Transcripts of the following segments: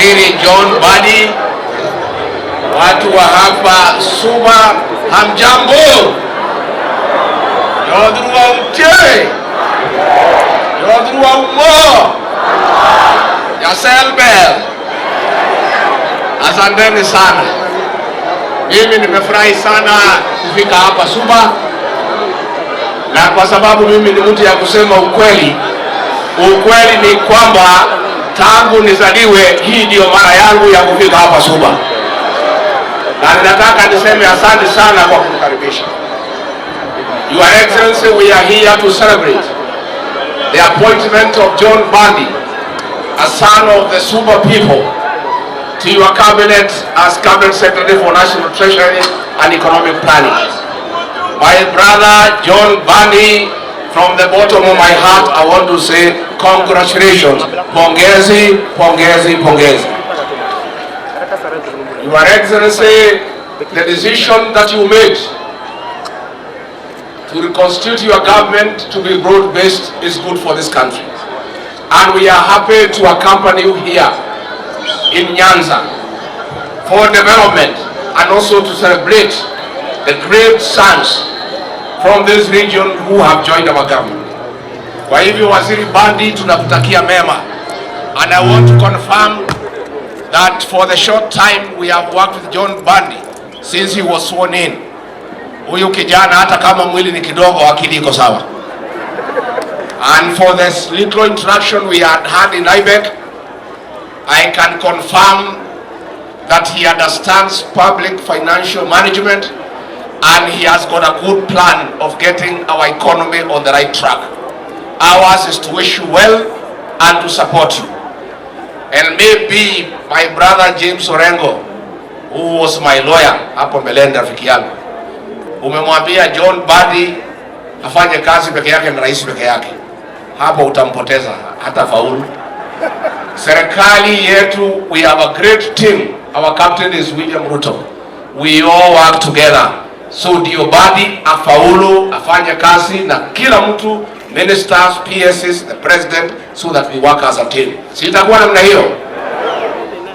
Waziri John Mbadi, watu wa hapa Suba, hamjambo? Jothurwa utie, jothurwa umo, Yaselbel, asanteni sana. Mimi nimefurahi sana kufika hapa Suba, na kwa sababu mimi ni mtu ya kusema ukweli. Ukweli ni kwamba tangu nizaliwe, hii ndiyo mara yangu ya kufika hapa Suba, na ninataka niseme asante sana kwa kutukaribisha. Your Excellency, we are here to celebrate the appointment of John Mbadi, a son of the Suba people, to your cabinet as Cabinet Secretary for National Treasury and Economic Planning. My brother John Mbadi, from the bottom of my heart, I want to say congratulations. Pongezi, pongezi, pongezi. Your Excellency, the decision that you made to reconstitute your government to be broad-based is good for this country. And we are happy to accompany you here in Nyanza for development and also to celebrate the great sons from this region who have joined our government. Kwa hivyo, Waziri Mbadi, tunakutakia mema. And I want to confirm that for the short time we have worked with John Mbadi since he was sworn in, huyu kijana hata kama mwili ni kidogo, akili iko sawa. And for this little interaction we had had in IBEC, I can confirm that he understands public financial management and he has got a good plan of getting our economy on the right track. Ours is to wish you well and to support you. And maybe my brother James Orengo, who was my lawyer hapo mbeleni, rafiki yangu, umemwambia John Mbadi afanye kazi peke yake na rais peke yake, hapo utampoteza, hata faulu. Serikali yetu, we have a great team. Our captain is William Ruto. We all work together. So ndio Mbadi afaulu, afanye kazi na kila mtu, ministers, PSs, the president, so that we work as a team. Si itakuwa namna hiyo?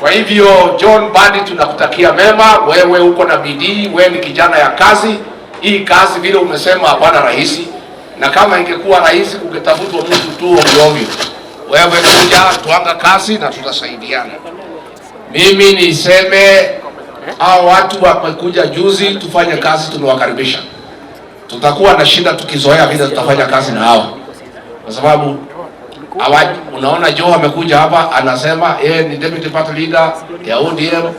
Kwa hivyo John Mbadi, tunakutakia mema. Wewe uko na bidii, wewe ni kijana ya kazi. Hii kazi vile umesema hapana rahisi, na kama ingekuwa rahisi kungetafutwa mtu tu ovyo ovyo. Wewe kuja tuanga kazi na tutasaidiana. Mimi niseme hao watu wamekuja juzi, tufanye kazi, tumewakaribisha. Tutakuwa na shida tukizoea vile tutafanya kazi na hawa, kwa sababu hawa, unaona Joe amekuja hapa anasema yeye ni deputy party leader ya ODM,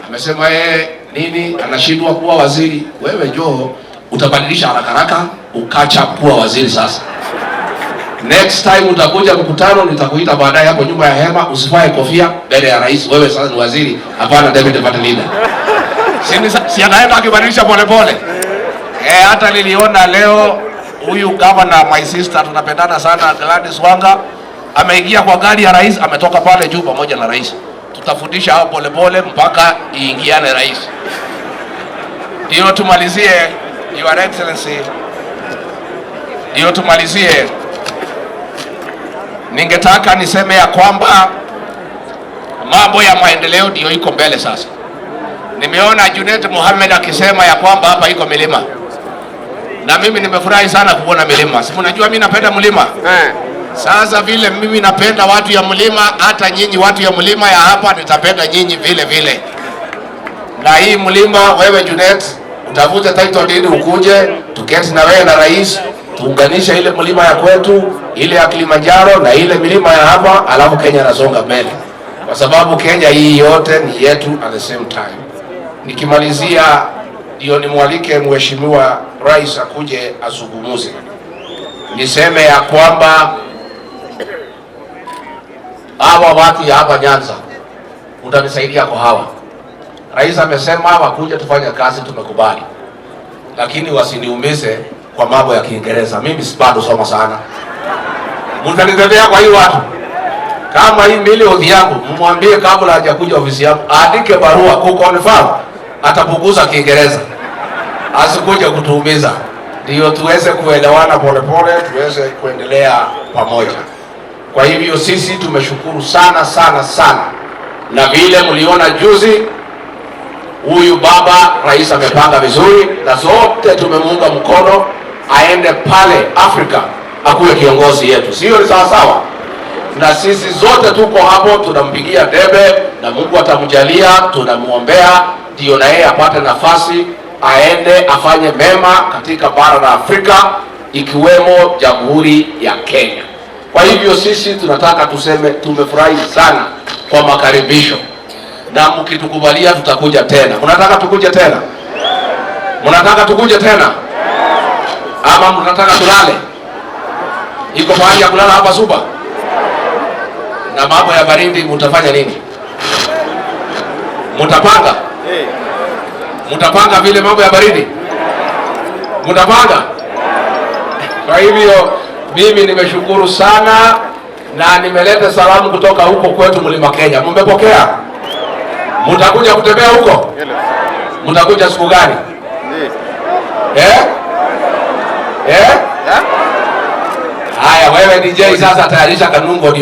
amesema yeye nini, anashindwa kuwa waziri. Wewe Joe utabadilisha haraka haraka ukacha kuwa waziri sasa. Next time utakuja mkutano, nitakuita baadaye hapo nyuma ya hema, usivae kofia mbele ya rais. Wewe sasa ni waziri, hapana deputy party leader. Si, si anaenda akibadilisha polepole. Eh, hata niliona leo huyu governor, my sister, tunapendana sana, Gladys Wanga ameingia kwa gari ya rais, ametoka pale juu pamoja na rais. Tutafundisha hao polepole mpaka iingiane rais. Ndio tumalizie, Your Excellency, ndio tumalizie. Ningetaka niseme ya kwamba mambo ya maendeleo ndio iko mbele sasa. Nimeona Junet Mohamed akisema ya kwamba hapa iko milima, na mimi nimefurahi sana kuona milima. Si mnajua mimi napenda mlima. Sasa vile mimi napenda watu ya mlima, hata nyinyi watu ya mlima ya hapa nitapenda nyinyi vile vile. Na hii mlima, wewe Junet, utafute title deed ukuje tuketi na wewe na rais tuunganishe ile mlima ya kwetu, ile ya Kilimanjaro na ile milima ya hapa, alafu Kenya nasonga mbele, kwa sababu Kenya hii yote ni yetu at the same time. Nikimalizia ndio nimwalike Mheshimiwa Rais akuje azungumuze, niseme ya kwamba hawa watu ya hapa Nyanza utanisaidia kwa hawa. Rais amesema wakuja tufanye kazi, tumekubali, lakini wasiniumize kwa mambo ya Kiingereza. Mimi si bado soma sana, mtanitetea kwa hii watu. Kama hii milioni yangu, mmwambie kabla hajakuja ofisi yangu aandike barua ku confirm atapunguza Kiingereza, asikuje kutuumiza, ndio tuweze kuelewana polepole, tuweze kuendelea pamoja. Kwa hivyo sisi tumeshukuru sana sana sana. Na vile mliona juzi, huyu baba rais amepanga vizuri, na sote tumemuunga mkono aende pale Afrika akuwe kiongozi yetu, sio? Ni sawa sawa? Na sisi zote tuko hapo, tunampigia debe na Mungu atamjalia, tunamwombea ndio na yeye apate nafasi aende afanye mema katika bara la Afrika ikiwemo Jamhuri ya Kenya. Kwa hivyo sisi tunataka tuseme tumefurahi sana kwa makaribisho, na mkitukubalia tutakuja tena. Mnataka tukuje tena? Mnataka tukuje tena ama mnataka tulale? Iko mahali ya kulala hapa Suba? Na mambo ya baridi mtafanya nini? Mtapanga? Mtapanga vile mambo ya baridi? Mtapanga? Kwa hivyo mimi nimeshukuru sana na nimeleta salamu kutoka huko kwetu Mlima Kenya. Mmepokea? Mtakuja kutembea huko? Mtakuja siku gani? Eh? Eh? Haya, wewe DJ sasa tayarisha kanungo ndio.